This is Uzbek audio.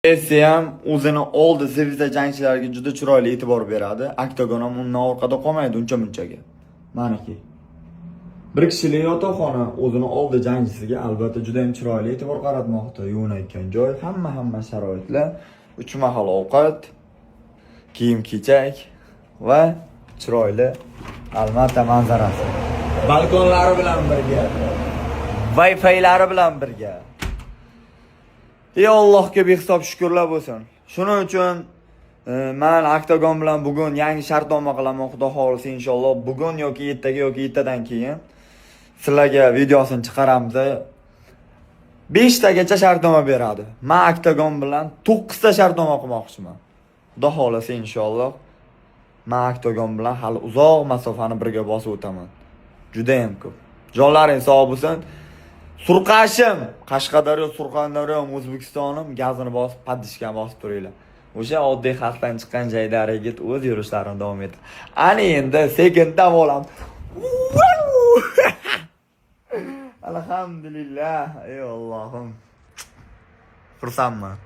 UFC ham o'zini oldi звезда jangchilarga juda chiroyli e'tibor beradi. Oktagon ham undan orqada qolmaydi uncha munchaga. Maniki. Bir kishilik yotoqxona o'zini oldi jangchisiga albatta juda ham chiroyli e'tibor qaratmoqda. Yuvinayotgan joy, hamma sharoitlar, uch mahal ovqat, kiyim kechak va chiroyli Almata manzarasi. Balkonlari bilan birga, Wi-Fi'lari bilan birga. Ey, Allohga behisob shukrlar bo'lsin. Shuning uchun man Oktagon bilan bugun yangi shartnoma qilaman, Xudo xohlasa, inshaalloh bugun yoki ertaga yoki ertadan keyin sizlarga videosini chiqaramiz. 5 tagacha shartnoma beradi. Man Oktagon bilan 9 ta shartnoma qilmoqchiman. Xudo xohlasa, inshaalloh man Oktagon bilan hali uzoq masofani birga bosib o'taman. Juda ham ko'p. Jonlaring sog' bo'lsin. Surqashim, Qashqadaryo, Surxondaryo, O'zbekistonim gazini bosib, поддержка ni bosib turinglar. O'sha oddiy xalqdan chiqqan jaydari yigit o'z yurishlarini davom etadi. Ana endi sekin dam olamiz. Alhamdulillah, ey Allohim. Xursandman.